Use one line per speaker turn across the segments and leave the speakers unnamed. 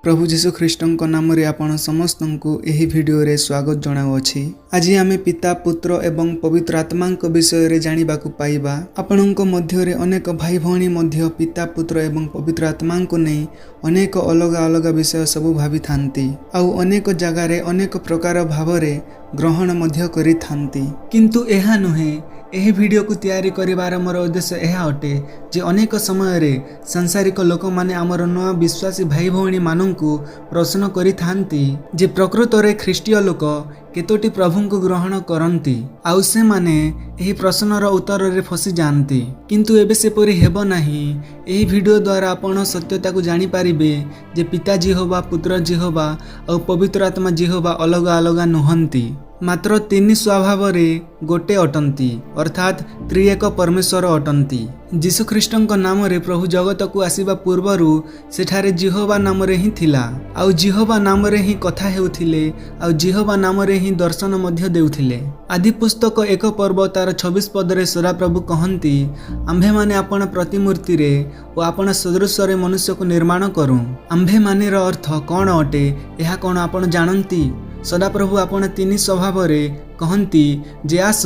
ପ୍ରଭୁ ଯୀଶୁ ଖ୍ରୀଷ୍ଟଙ୍କ ନାମରେ ଆପଣ ସମସ୍ତଙ୍କୁ ଏହି ଭିଡ଼ିଓରେ ସ୍ୱାଗତ ଜଣାଉଅଛି। ଆଜି ଆମେ ପିତା, ପୁତ୍ର ଏବଂ ପବିତ୍ର ଆତ୍ମାଙ୍କ ବିଷୟରେ ଜାଣିବାକୁ ପାଇବା। ଆପଣଙ୍କ ମଧ୍ୟରେ ଅନେକ ଭାଇ ଭଉଣୀ ମଧ୍ୟ ପିତା, ପୁତ୍ର ଏବଂ ପବିତ୍ର ଆତ୍ମାଙ୍କୁ ନେଇ ଅନେକ ଅଲଗା ଅଲଗା ବିଷୟ ସବୁ ଭାବିଥାନ୍ତି ଆଉ ଅନେକ ଜାଗାରେ ଅନେକ ପ୍ରକାର ଭାବରେ ଗ୍ରହଣ ମଧ୍ୟ କରିଥାନ୍ତି। କିନ୍ତୁ ଏହା ନୁହେଁ। ଏହି ଭିଡ଼ିଓକୁ ତିଆରି କରିବାର ମୋର ଉଦ୍ଦେଶ୍ୟ ଏହା ଅଟେ ଯେ ଅନେକ ସମୟରେ ସାଂସାରିକ ଲୋକମାନେ ଆମର ନୂଆ ବିଶ୍ୱାସୀ ଭାଇ ଭଉଣୀମାନଙ୍କୁ ପ୍ରଶ୍ନ କରିଥାନ୍ତି ଯେ ପ୍ରକୃତରେ ଖ୍ରୀଷ୍ଟୀୟ ଲୋକ କେତୋଟି ପ୍ରଭୁଙ୍କୁ ଗ୍ରହଣ କରନ୍ତି, ଆଉ ସେମାନେ ଏହି ପ୍ରଶ୍ନର ଉତ୍ତରରେ ଫସିଯାଆନ୍ତି। କିନ୍ତୁ ଏବେ ସେପରି ହେବ ନାହିଁ। ଏହି ଭିଡ଼ିଓ ଦ୍ୱାରା ଆପଣ ସତ୍ୟତାକୁ ଜାଣିପାରିବେ ଯେ ପିତା ଯିହୋବା, ପୁତ୍ର ଯିହୋବା ଆଉ ପବିତ୍ର ଆତ୍ମା ଯିହୋବା ଅଲଗା ଅଲଗା ନୁହନ୍ତି, ମାତ୍ର ତିନି ସ୍ୱଭାବରେ ଗୋଟେ ଅଟନ୍ତି, ଅର୍ଥାତ୍ ତ୍ରିଏକ ପରମେଶ୍ୱର ଅଟନ୍ତି। ଯୀଶୁଖ୍ରୀଷ୍ଟଙ୍କ ନାମରେ ପ୍ରଭୁ ଜଗତକୁ ଆସିବା ପୂର୍ବରୁ ସେଠାରେ ଯିହୋବା ନାମରେ ହିଁ ଥିଲା, ଆଉ ଯିହୋବା ନାମରେ ହିଁ କଥା ହେଉଥିଲେ, ଆଉ ଯିହୋବା ନାମରେ ହିଁ ଦର୍ଶନ ମଧ୍ୟ ଦେଉଥିଲେ। ଆଦି ପୁସ୍ତକ 1 ପର୍ବ ତାର 26 ପଦରେ ସଦାପ୍ରଭୁ କହନ୍ତି, "ଆମ୍ଭେମାନେ ଆପଣା ପ୍ରତିମୂର୍ତ୍ତିରେ ଓ ଆପଣା ସଦୃଶରେ ମନୁଷ୍ୟକୁ ନିର୍ମାଣ କରୁ।" ଆମ୍ଭେମାନେର ଅର୍ଥ କ'ଣ ଅଟେ, ଏହା କ'ଣ ଆପଣ ଜାଣନ୍ତି? ସଦାପ୍ରଭୁ ଆପଣା ତିନି ସ୍ୱଭାବରେ କହନ୍ତି ଯେ ଆସ,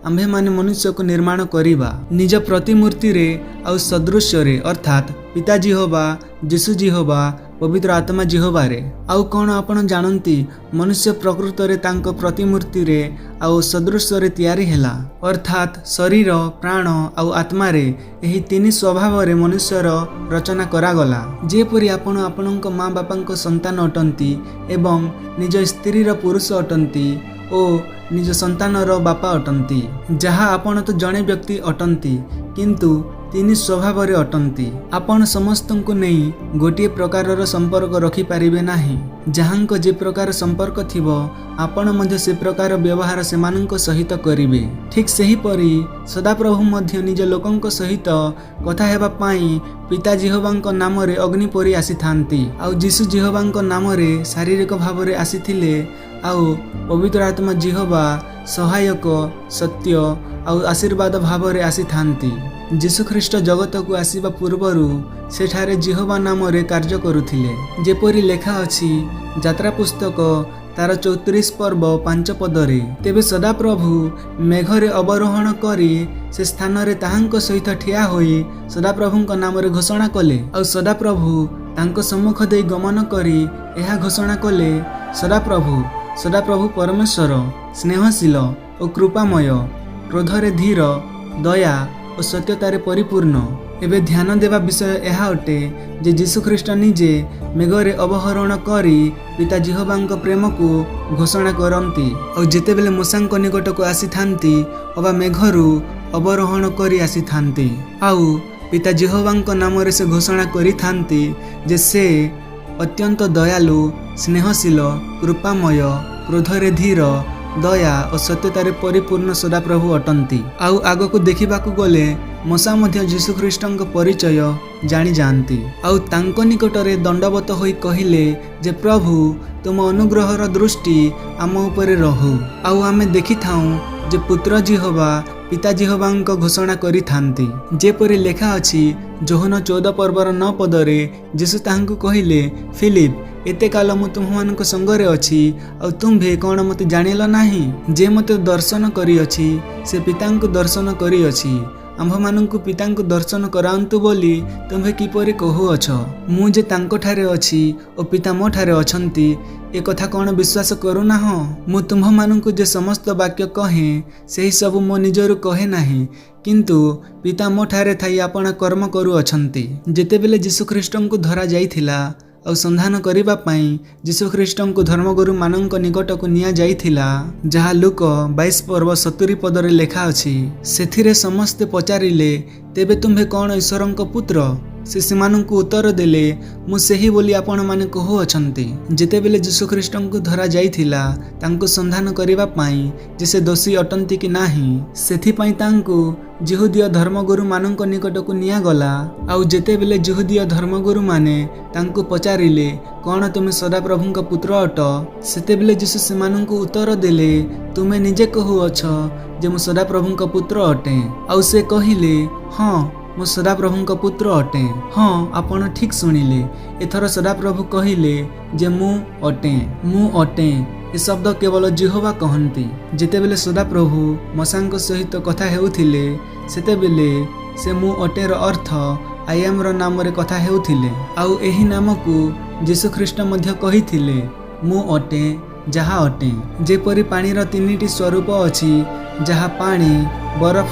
ଆମ୍ଭେମାନେ ମନୁଷ୍ୟକୁ ନିର୍ମାଣ କରିବା ନିଜ ପ୍ରତିମୂର୍ତ୍ତିରେ ଆଉ ସଦୃଶ୍ୟରେ, ଅର୍ଥାତ୍ ପିତା ଯିହୋବା, ଯୀଶୁ ଯିହୋବା, ପବିତ୍ର ଆତ୍ମା ଯିହୋବାରେ। ଆଉ କ'ଣ ଆପଣ ଜାଣନ୍ତି, ମନୁଷ୍ୟ ପ୍ରକୃତରେ ତାଙ୍କ ପ୍ରତିମୂର୍ତ୍ତିରେ ଆଉ ସଦୃଶ୍ୟରେ ତିଆରି ହେଲା? ଅର୍ଥାତ୍ ଶରୀର, ପ୍ରାଣ ଆଉ ଆତ୍ମାରେ ଏହି ତିନି ସ୍ୱଭାବରେ ମନୁଷ୍ୟର ରଚନା କରାଗଲା। ଯେପରି ଆପଣ ଆପଣଙ୍କ ମା ବାପାଙ୍କ ସନ୍ତାନ ଅଟନ୍ତି ଏବଂ ନିଜ ସ୍ତ୍ରୀର ପୁରୁଷ ଅଟନ୍ତି ଓ ନିଜ ସନ୍ତାନର ବାପା ଅଟନ୍ତି, ଯାହା ଆପଣ ତ ଜଣେ ବ୍ୟକ୍ତି ଅଟନ୍ତି, କିନ୍ତୁ ତିନି ସ୍ୱଭାବରେ ଅଟନ୍ତି। ଆପଣ ସମସ୍ତଙ୍କୁ ନେଇ ଗୋଟିଏ ପ୍ରକାରର ସମ୍ପର୍କ ରଖିପାରିବେ ନାହିଁ। ଯାହାଙ୍କ ଯେ ପ୍ରକାର ସମ୍ପର୍କ ଥିବ, ଆପଣ ମଧ୍ୟ ସେ ପ୍ରକାର ବ୍ୟବହାର ସେମାନଙ୍କ ସହିତ କରିବେ। ଠିକ୍ ସେହିପରି ସଦାପ୍ରଭୁ ମଧ୍ୟ ନିଜ ଲୋକଙ୍କ ସହିତ କଥା ହେବା ପାଇଁ ପିତା ଯିହୋବାଙ୍କ ନାମରେ ଅଗ୍ନି ପରି ଆସିଥାନ୍ତି, ଆଉ ଯୀଶୁ ଯିହୋବାଙ୍କ ନାମରେ ଶାରୀରିକ ଭାବରେ ଆସିଥିଲେ, ଆଉ ପବିତ୍ର ଆତ୍ମା ଯିହୋବା ସହାୟକ, ସତ୍ୟ ଆଉ ଆଶୀର୍ବାଦ ଭାବରେ ଆସିଥାନ୍ତି। ଯୀଶୁଖ୍ରୀଷ୍ଟ ଜଗତକୁ ଆସିବା ପୂର୍ବରୁ ସେଠାରେ ଯିହୋବା ନାମରେ କାର୍ଯ୍ୟ କରୁଥିଲେ। ଯେପରି ଲେଖା ଅଛି ଯାତ୍ରା ପୁସ୍ତକ ତାର 34 ପର୍ବ 5 ପଦରେ, "ତେବେ ସଦାପ୍ରଭୁ ମେଘରେ ଅବରୋହଣ କରି ସେ ସ୍ଥାନରେ ତାହାଙ୍କ ସହିତ ଠିଆ ହୋଇ ସଦାପ୍ରଭୁଙ୍କ ନାମରେ ଘୋଷଣା କଲେ। ଆଉ ସଦାପ୍ରଭୁ ତାଙ୍କ ସମ୍ମୁଖ ଦେଇ ଗମନ କରି ଏହା ଘୋଷଣା କଲେ, ସଦାପ୍ରଭୁ, ସଦାପ୍ରଭୁ ପରମେଶ୍ୱର, ସ୍ନେହଶୀଳ ଓ କୃପାମୟ, କ୍ରୋଧରେ ଧୀର, ଦୟା ଓ ସତ୍ୟତାରେ ପରିପୂର୍ଣ୍ଣ।" ଏବେ ଧ୍ୟାନ ଦେବା ବିଷୟ ଏହା ଅଟେ ଯେ ଯୀଶୁଖ୍ରୀଷ୍ଟ ନିଜେ ମେଘରେ ଅବରୋହଣ କରି ପିତା ଯିହୋବାଙ୍କ ପ୍ରେମକୁ ଘୋଷଣା କରନ୍ତି, ଆଉ ଯେତେବେଳେ ମୋଶାଙ୍କ ନିକଟକୁ ଆସିଥାନ୍ତି ଅବା ମେଘରୁ ଅବରୋହଣ କରି ଆସିଥାନ୍ତି, ଆଉ ପିତା ଯିହୋବାଙ୍କ ନାମରେ ସେ ଘୋଷଣା କରିଥାନ୍ତି ଯେ ସେ ଅତ୍ୟନ୍ତ ଦୟାଳୁ, ସ୍ନେହଶୀଳ, କୃପାମୟ, କ୍ରୋଧରେ ଧୀର, ଦୟା ଓ ସତ୍ୟତାରେ ପରିପୂର୍ଣ୍ଣ ସଦାପ୍ରଭୁ ଅଟନ୍ତି। ଆଉ ଆଗକୁ ଦେଖିବାକୁ ଗଲେ ମୋଶା ମଧ୍ୟ ଯୀଶୁଖ୍ରୀଷ୍ଟଙ୍କ ପରିଚୟ ଜାଣିଯାଆନ୍ତି ଆଉ ତାଙ୍କ ନିକଟରେ ଦଣ୍ଡବତ ହୋଇ କହିଲେ ଯେ ପ୍ରଭୁ, ତୁମ ଅନୁଗ୍ରହର ଦୃଷ୍ଟି ଆମ ଉପରେ ରହୁ। ଆଉ ଆମେ ଦେଖିଥାଉଁ ଯେ ପୁତ୍ର ଯିହୋବା ପିତା ଯିହୋବାଙ୍କ ଘୋଷଣା କରିଥାନ୍ତି। ଯେପରି ଲେଖା ଅଛି ଯୋହନ 14 ପର୍ବର 9 ପଦରେ, ଯୀଶୁ ତାହାଙ୍କୁ କହିଲେ, "ଫିଲିପ, ଏତେ କାଳ ମୁଁ ତୁମ୍ଭମାନଙ୍କ ସଙ୍ଗରେ ଅଛି, ଆଉ ତୁମ୍ଭେ କ'ଣ ମୋତେ ଜାଣିଲ ନାହିଁ? ଯେ ମୋତେ ଦର୍ଶନ କରିଅଛି, ସେ ପିତାଙ୍କୁ ଦର୍ଶନ କରିଅଛି। ଆମ୍ଭମାନଙ୍କୁ ପିତାଙ୍କୁ ଦର୍ଶନ କରାନ୍ତୁ ବୋଲି ତୁମ୍ଭେ କିପରି କହୁଅଛ? ମୁଁ ଯେ ତାଙ୍କଠାରେ ଅଛି ଓ ପିତା ମୋ ଠାରେ ଅଛନ୍ତି, ଏ କଥା କ'ଣ ବିଶ୍ୱାସ କରୁନାହଁ? ମୁଁ ତୁମ୍ଭମାନଙ୍କୁ ଯେ ସମସ୍ତ ବାକ୍ୟ କହେ, ସେହି ସବୁ ମୋ ନିଜରୁ କହେ ନାହିଁ, କିନ୍ତୁ ପିତା ମୋ ଠାରେ ଥାଇ ଆପଣା କର୍ମ କରୁଅଛନ୍ତି।" ଯେତେବେଳେ ଯୀଶୁଖ୍ରୀଷ୍ଟଙ୍କୁ ଧରାଯାଇଥିଲା ଆଉ ସନ୍ଧାନ କରିବା ପାଇଁ ଯୀଶୁଖ୍ରୀଷ୍ଟଙ୍କୁ ଧର୍ମଗୁରୁମାନଙ୍କ ନିକଟକୁ ନିଆଯାଇଥିଲା, ଯାହା ଲୂକ 22 ପର୍ବ 70 ପଦରେ ଲେଖା ଅଛି, ସେଥିରେ ସମସ୍ତେ ପଚାରିଲେ, "ତେବେ ତୁମ୍ଭେ କ'ଣ ଈଶ୍ୱରଙ୍କ ପୁତ୍ର?" ସେ ସେମାନଙ୍କୁ ଉତ୍ତର ଦେଲେ, "ମୁଁ ସେହି ବୋଲି ଆପଣମାନେ କହୁଅଛନ୍ତି।" ଯେତେବେଳେ ଯୀଶୁଖ୍ରୀଷ୍ଟଙ୍କୁ ଧରାଯାଇଥିଲା ତାଙ୍କୁ ସନ୍ଧାନ କରିବା ପାଇଁ ଯେ ସେ ଦୋଷୀ ଅଟନ୍ତି କି ନାହିଁ, ସେଥିପାଇଁ ତାଙ୍କୁ ଯିହୁଦୀୟ ଧର୍ମଗୁରୁମାନଙ୍କ ନିକଟକୁ ନିଆଗଲା। ଆଉ ଯେତେବେଳେ ଯିହୁଦୀୟ ଧର୍ମଗୁରୁମାନେ ତାଙ୍କୁ ପଚାରିଲେ, "କ'ଣ ତୁମେ ସଦାପ୍ରଭୁଙ୍କ ପୁତ୍ର ଅଟ?" ସେତେବେଳେ ଯୀଶୁ ସେମାନଙ୍କୁ ଉତ୍ତର ଦେଲେ, "ତୁମେ ନିଜେ କହୁଅଛ ଯେ ମୁଁ ସଦାପ୍ରଭୁଙ୍କ ପୁତ୍ର ଅଟେ।" ଆଉ ସେ କହିଲେ, "ହଁ।" ମୁଁ ସଦାପ୍ରଭୁଙ୍କ ପୁତ୍ର ଅଟେ। ହଁ, ଆପଣ ଠିକ୍ ଶୁଣିଲେ। ଏଥର ସଦାପ୍ରଭୁ କହିଲେ ଯେ ମୁଁ ଅଟେ। ମୁଁ ଅଟେ, ଏ ଶବ୍ଦ କେବଳ ଜିହୋବା କହନ୍ତି। ଯେତେବେଳେ ସଦାପ୍ରଭୁ ମୋଶାଙ୍କ ସହିତ କଥା ହେଉଥିଲେ, ସେତେବେଳେ ସେ ମୁଁ ଅଟେର ଅର୍ଥ ଆୟାମର ନାମରେ କଥା ହେଉଥିଲେ। ଆଉ ଏହି ନାମକୁ ଯୀଶୁଖ୍ରୀଷ୍ଟ ମଧ୍ୟ କହିଥିଲେ, ମୁଁ ଅଟେ ଯାହା ଅଟେ। ଯେପରି ପାଣିର ତିନିଟି ସ୍ୱରୂପ ଅଛି, ଯାହା ପାଣି, ବରଫ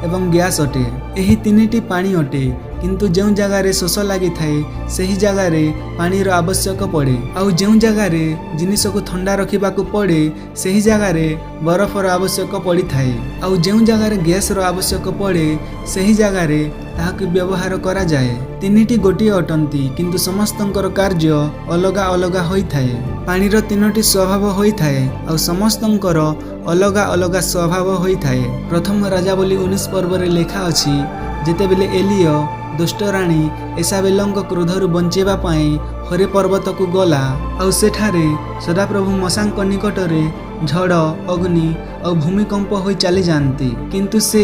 ଏବଂ ଗ୍ୟାସ୍ ଅଟେ। ଏହି ତିନିଟି ପାଣି ଅଟେ, କିନ୍ତୁ ଯେଉଁ ଜାଗାରେ ଶୋଷ ଲାଗିଥାଏ, ସେହି ଜାଗାରେ ପାଣିର ଆବଶ୍ୟକ ପଡ଼େ। ଆଉ ଯେଉଁ ଜାଗାରେ ଜିନିଷକୁ ଥଣ୍ଡା ରଖିବାକୁ ପଡ଼େ, ସେହି ଜାଗାରେ ବରଫର ଆବଶ୍ୟକ ପଡ଼ିଥାଏ। ଆଉ ଯେଉଁ ଜାଗାରେ ଗ୍ୟାସ୍ର ଆବଶ୍ୟକ ପଡ଼େ, ସେହି ଜାଗାରେ ତାହାକୁ ବ୍ୟବହାର କରାଯାଏ। ତିନିଟି ଗୋଟିଏ ଅଟନ୍ତି, କିନ୍ତୁ ସମସ୍ତଙ୍କର କାର୍ଯ୍ୟ ଅଲଗା ଅଲଗା ହୋଇଥାଏ। ପାଣିର ତିନୋଟି ସ୍ୱଭାବ ହୋଇଥାଏ ଆଉ ସମସ୍ତଙ୍କର ଅଲଗା ଅଲଗା ସ୍ୱଭାବ ହୋଇଥାଏ। ପ୍ରଥମ ରାଜାବଳୀ 19 ପର୍ବରେ ଲେଖା ଅଛି, ଯେତେବେଳେ ଏଲିୟ ଦୁଷ୍ଟ ରାଣୀ ଏସାବେଲଙ୍କ କ୍ରୋଧରୁ ବଞ୍ଚିବା ପାଇଁ ହୋରେବ ପର୍ବତକୁ ଗଲା ଆଉ ସେଠାରେ ସଦାପ୍ରଭୁ ମୋଶାଙ୍କ ନିକଟରେ ଝଡ଼, ଅଗ୍ନି ଆଉ ଭୂମିକମ୍ପ ହୋଇ ଚାଲିଯାଆନ୍ତି, କିନ୍ତୁ ସେ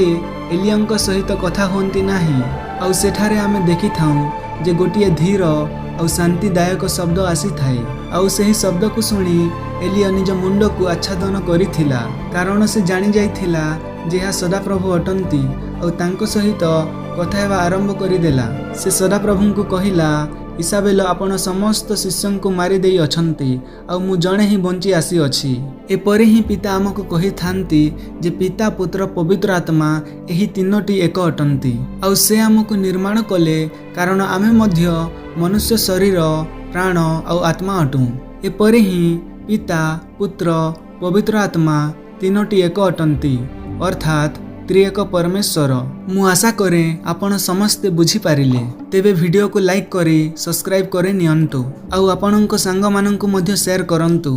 ଏଲିୟଙ୍କ ସହିତ କଥା ହୁଅନ୍ତି ନାହିଁ। ଆଉ ସେଠାରେ ଆମେ ଦେଖିଥାଉ ଯେ ଗୋଟିଏ ଧୀର ଆଉ ଶାନ୍ତିଦାୟକ ଶବ୍ଦ ଆସିଥାଏ। ଆଉ ସେହି ଶବ୍ଦକୁ ଶୁଣି ଏଲିୟ ନିଜ ମୁଣ୍ଡକୁ ଆଚ୍ଛାଦନ କରିଥିଲା, କାରଣ ସେ ଜାଣିଯାଇଥିଲା ଯେ ଏହା ସଦାପ୍ରଭୁ ଅଟନ୍ତି। ଆଉ ତାଙ୍କ ସହିତ କଥା ହେବା ଆରମ୍ଭ କରିଦେଲା। ସେ ସଦାପ୍ରଭୁଙ୍କୁ କହିଲା, ଇସାବେଲ ଆପଣ ସମସ୍ତ ଶିଷ୍ୟଙ୍କୁ ମାରି ଦେଇ ଅଛନ୍ତି ଆଉ ମୁଁ ଜଣେ ହିଁ ବଞ୍ଚି ଆସିଅଛି। ଏପରି ହିଁ ପିତା ଆମକୁ କହିଥାନ୍ତି ଯେ ପିତା, ପୁତ୍ର, ପବିତ୍ର ଆତ୍ମା ଏହି ତିନୋଟି ଏକ ଅଟନ୍ତି। ଆଉ ସେ ଆମକୁ ନିର୍ମାଣ କଲେ, କାରଣ ଆମେ ମଧ୍ୟ ମନୁଷ୍ୟ ଶରୀର, ପ୍ରାଣ ଆଉ ଆତ୍ମା ଅଟୁ। ଏପରି ହିଁ ପିତା, ପୁତ୍ର, ପବିତ୍ର ଆତ୍ମା ତିନୋଟି ଏକ ଅଟନ୍ତି, ଅର୍ଥାତ୍ ତ୍ରିଏକ ପରମେଶ୍ୱର। ମୁଁ ଆଶା କରେ ଆପଣ ସମସ୍ତେ ବୁଝିପାରିଲେ। ତେବେ ଭିଡ଼ିଓକୁ ଲାଇକ୍ କରି ସବସ୍କ୍ରାଇବ୍ କରି ନିଅନ୍ତୁ ଆଉ ଆପଣଙ୍କ ସାଙ୍ଗମାନଙ୍କୁ ମଧ୍ୟ ସେୟାର କରନ୍ତୁ,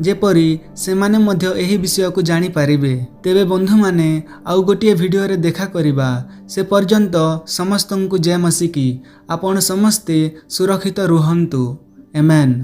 ଯେପରି ସେମାନେ ମଧ୍ୟ ଏହି ବିଷୟକୁ ଜାଣିପାରିବେ। ତେବେ ବନ୍ଧୁମାନେ, ଆଉ ଗୋଟିଏ ଭିଡ଼ିଓରେ ଦେଖା କରିବା। ସେ ପର୍ଯ୍ୟନ୍ତ ସମସ୍ତଙ୍କୁ ଜୟ ମସିକି। ଆପଣ ସମସ୍ତେ ସୁରକ୍ଷିତ ରୁହନ୍ତୁ। ଏମେନ୍।